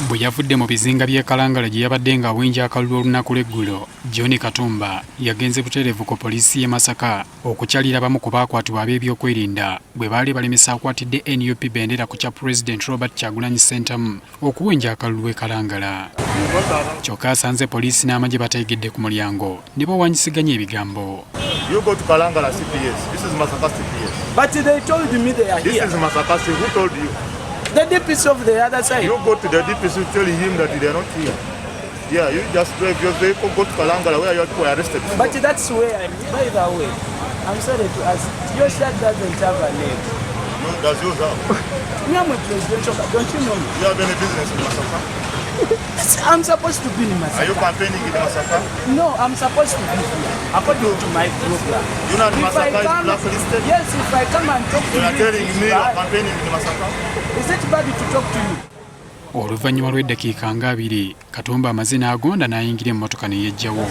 Bwe yavudde mu bizinga by'e Kalangala gye yabadde ng'awenja akalulu olunaku lw'eggulo, John Katumba yagenze butereevu ku poliisi y'e Masaka okukyalira abamu ku baakwatibwa ab'ebyokwerinda bwe baali balemesa akwatidde nup bendera ku kya Pulezidenti Robert Kyagulanyi Ssentamu okuwenja akalulu e Kalangala. Kyokka asanze poliisi n'amagye bateegedde ku mulyango ne bawanyisiganya ebigambo. You go to Kalangala CPS. This is Masaka CPS. But they told me they are This here. is Masaka C. Who told you? The DPC of the other side. You go to the DPC, tell him that they are not here. Yeah, you just drive your vehicle, go to Kalangala where your people were arrested. But that's where, I'm, by the way, I'm sorry to ask, your shirt doesn't have a name. No, does yours have? Me, I'm a presidential, don't you know me? You have any business in Masaka? I'm supposed to be in Are you Masaka. campaigning in Masaka? No, I'm supposed to be here, according to my program. You know If I Masaka is come, blacklisted? yes, if I come and talk to You are you, telling it's me you are bad. campaigning in Masaka? Is it bad to talk to you? Oluvannyuma lw'eddakiika nga 20 Katumba amaze n'agonda n'ayingira emmotoka ne yeggyawo.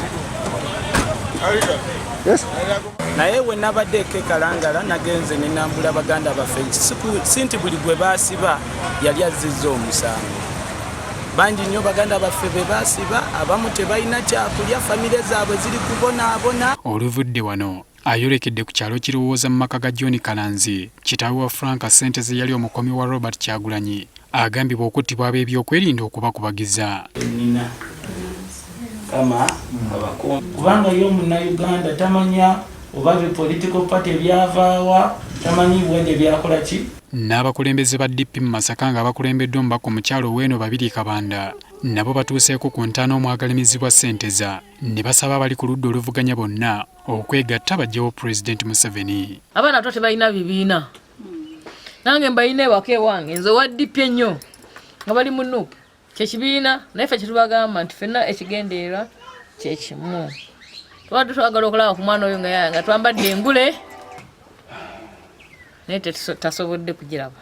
Naye we nabadde e Kalangala nagenze ne nambula baganda baffe, si nti buli gwe baasiba yali azzizza omusango. Bangi nnyo baganda baffe be baasiba, abamu tebalina kyakulya, famire zaabwe ziri kubonaabona. Oluvudde wano ayolekedde ku kyalo Kirowooza mu maka ga John Kalanzi, kitaawe wa Frank Ssenteza eyali omukomi wa Robert Kyagulanyi agambibwa okuttibwa ab'ebyokwerinda okubakubagiza. Nina kama abakungu kubanga ye omunnayuganda tamanya oba bi political party byavaawa, tamanyi bwede byakola ki. N'abakulembeze ba DP mu Masaka nga bakulembeddwa omubaka omukyala Owino Babiri Kabanda nabo batuuseeko ku ntaana omwagalamizibwa Ssenteza ne basaba abali ku ludda oluvuganya bonna okwegatta baggyewo Pulezidenti Museveni. Abaana bato tebalina bibiina, nange mbalina ewaka ewange, nze owa DP ennyo nga bali mu NUP kyekibiina, naye ffe kyetubagamba nti ffenna ekigendererwa kyekimu, tubadde twagala okulaba ku mwana oyo nga twambadde engule, naye tasobodde kugiraba.